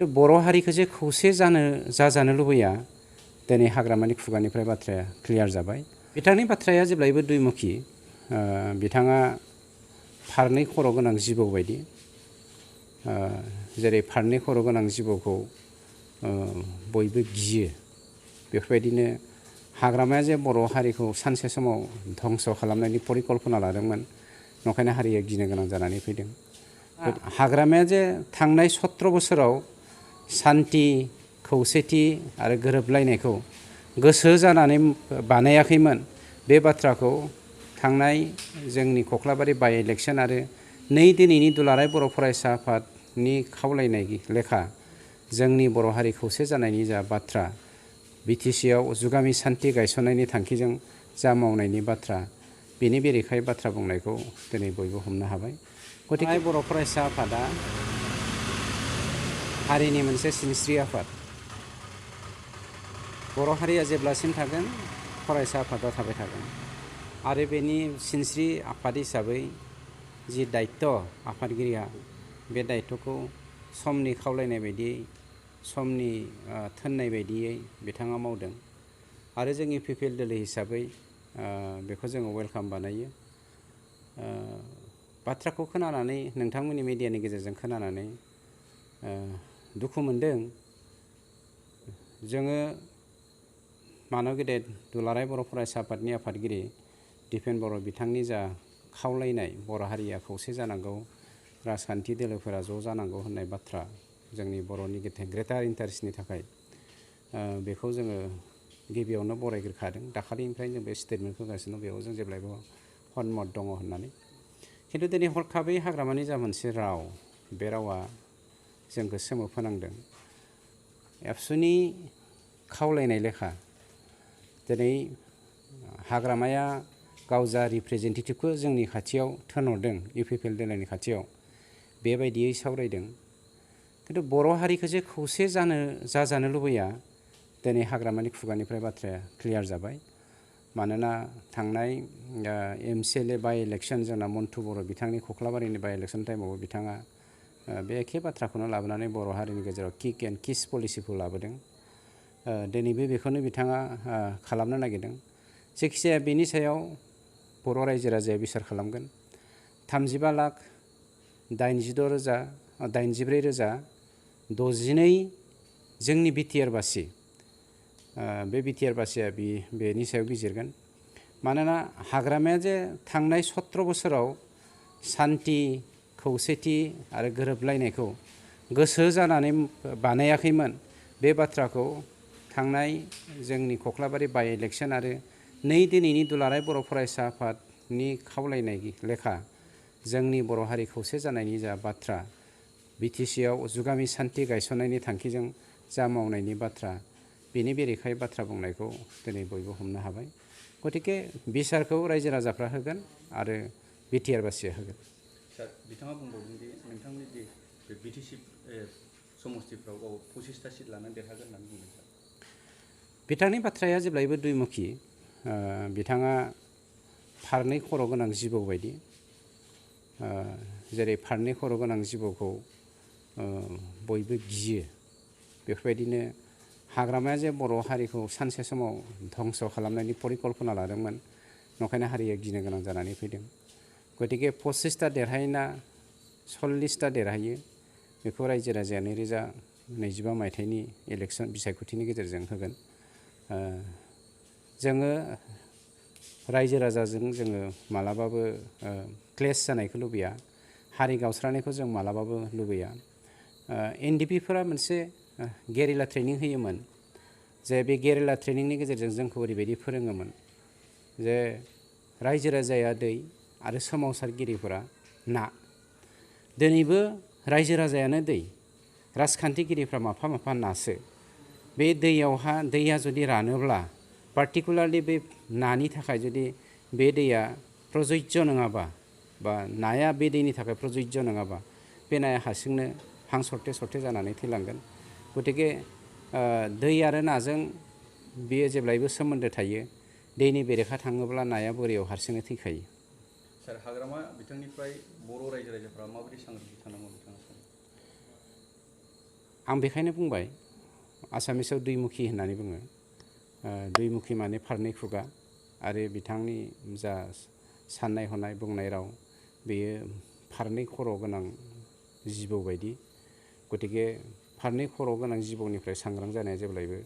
बर' हारिखौ जे खौसे जाजानो लुबैया दिनै हाग्रामानि खुगानिफ्राय बाथ्राया क्लियार जाबाय। बिथांनि बाथ्राया जेब्लायबो दुइमुखी। बिथाङा फारनै खर' गोनां जिबौ बायदि, जेरै फारनै खर' गोनां जिबौखौ बयबो गियो, बेफोरबायदिनो हाग्रामाया जे बर' हारिखौ सानसे समाव धंस' खालामनायनि परिकल्पना लादोंमोन, नंखायनो हारिया गिनो गोनां जानानै फैदों। हाग्रामाया जे थांनाय 17 बोसोराव सान्ति, खौसेथि आरो गोरोबलायनायखौ गोसो जानानै बानायाखैमोन, बे बाथ्राखौ थांनाय जोंनि कख्लाबारि बाइ इलेक्सन आरो दिनैनि दुलाराय बर' फरायसा आफादनि खावलायनाय लेखा जोंनि बर' हारि खौसे जानायनि जा बाथ्रा, बिटिसिआव जुगामि सान्ति गायसननायनि थांखिजों जा मावनायनि बाथ्रा, बेनि बेरेखायै बाथ्रा बुंनायखौ दिनै बयबो हमनो हाबाय। गतिके बर' फरायसा आफादा हारिनि मोनसे सिनस्रि आफाद। बर' हारिया जेब्लासिम थागोन फरायसा आफादा थाबाय थागोन आरो बेनि सिनस्रि आफाद हिसाबै जि दायित्व आफादगिरिया, बे दायित्वखौ समनि खावलायनाय बायदियै, समनि थोननाय बायदियै बिथाङा मावदों आरो जों इउपिपिएल दोलो हिसाबै बेखौ जोङो वेलकाम बानायो। बाथ्राखौ खोनानानै, नोंथांमोननि मिडियानि गेजेरजों खोनानानै दुखु मोनदों। जोङो मानव गेदेर दुलाराय बर' फरायसा आफादनि आफादगिरि दिपेन बर' बिथांनि जा खावलायनाय, बर' हारिया खौसे जानांगौ, राजखान्थि दोलोफोरा ज' जानांगौ होननाय बाथ्रा, जोंनि बर'नि ग्रेटार इन्टारेस्टनि थाखाय, बेखौ जोङो गिबियावनो बरायग्रोखादों। दाखालिनिफ्रायनो जों बे स्टेटमेन्टखौ होगासिनो दं, बेयाव जों जेब्लायबो हनमत दङ होननानै। खिन्थु दिनै हरखाबै हाग्रामानि जा मोनसे राव, बे रावा जोंखौ सोमोफोनांदों। एबसुनि खावलायनाय लेखा दिनै हाग्रामाया गाव जा रिप्रेजेन्टेटिभखौ जोंनि खाथियाव थिनहरदों, इउपिपिएल दोलोनि खाथियाव, बेबायदियै सावरायदों। खिन्थु बर' हारिखौ जे खौसे जाजानो लुबैया, दिनै हाग्रामानि खुगानिफ्राय बाथ्राया क्लियार जाबाय। मानोना थांनाय MCLA बाइ इलेक्सन, जोंना मन्टु बर' बिथांनि कख्लाबारिनि बाइ इलेक्सन टाइमावबो बिथाङा बे एखे बाथ्राखौनो लाबोनानै बर' हारिनि गेजेराव किक एन्ड किस पलिसिखौ लाबोदों। दिनैबो बेखौनो बिथाङा खालामनो नागिरदों। जायखिजाया बेनि सायाव बर' रायजो राजाया बिसार खालामगोन। 35,86,83,963 जोंनि बिटिआर बासि, बे बिटिआर बासिया बेनि सायाव बिजिरगोन। मानोना हाग्रामाया जे थांनाय 17 बोसोराव सान्ति, खौसेथि आरो गोरोबलायनायखौ गोसो जानानै बानायाखैमोन, बे बाथ्राखौ थांनाय जोंनि कख्लाबारि बाइ इलेक्सन आरो दिनैनि दुलाराय बर' फरायसा आफादनि खावलायनाय लेखा जोंनि बर' हारि खौसे जानायनि जा बाथ्रा, बिटिसिआव जुगामि सान्ति गायसननायनि थांखिजों जा मावनायनि बाथ्रा, बेनि बेरेखायै बाथ्रा बुंनायखौ दिनै बयबो हमनो हाबाय। गतिके बिसारखौ रायजो राजाफ्रा होगोन आरो बिटिआर बासिया होगोन। सार, बिथाङा बुंबावदों दि नोंथांनि दि बे बिटिसि समस्तिफ्राव 25टा सिट लानानै देरहागोन होननानै बुंदों सार। बिथांनि बाथ्राया जेब्लायबो दुइमुखी। बिथाङा फारनै खर' गोनां जिबौ बायदि, जेरै फारनै खर' गोनां जिबौखौ बयबो गियो, बेफोरबायदिनो हाग्रामाया जे बर' हारिखौ सानसे समाव धंस' खालामनायनि परिकल्पना लादोंमोन, नंखायनो हारिया गिनो गोनां जानानै फैदों। गतिके 25टा देरहायोना 40टा देरहायो, बेखौ रायजो राजाया 2025 मायथाइनि इलेक्सन बिसायख'थिनि गेजेरजों होगोन। जोङो रायजो राजाजों जोङो मालाबाबो क्लेश जानायखौ लुबैया, हारि गावस्रानायखौ जों मालाबाबो लुबैया। NDPफोरा मोनसे गेरिला ट्रेनिं होयोमोन, जे बे गेरिला ट्रेनिंनि गेजेरजों जोंखौ ओरैबायदि फोरोङोमोन जे रायजो राजाया दै आरो सोमावसारगिरिफोरा ना। दिनैबो रायजो राजायानो दै, राजखान्थिगिरिफ्रा माफा माफा नासो। बे दैया जुदि रानोब्ला, पार्टिकुलारलि बे नानि थाखाय जुदि बे दैया प्रजज्य नङाबा, बा नाया बे दैनि थाखाय प्रजज्य नङाबा, बे नाया हारसिंनो हां सरथे सरथे जानानै थैलांगोन। गतिके दै आरो नाजों बेयो जेब्लायबो सोमोन्दो थायो। दैनि बेरेखा थाङोब्ला नाया बोरियाव हारसिंनो थैखायो। सार, हाग्रामा बिथांनिफ्राय बर' रायजो राजाफ्रा माबायदि सांग्रांथि थानांगौ बिथाङा सानो? आं बेखायनो बुंबाय आसामिसाव दुइमुखि होननानै बुङो। दुइमुखि माने फारनै खुगा आरो बिथांनि जा साननाय हनाय बुंनाय राव बेयो फारनै खर' गोनां जिबौ बायदि। गतिके फारनै खर' गोनां जिबौनिफ्राय सांग्रां जानाया जेब्लायबो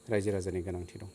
रायजो राजानि गोनांथि दं।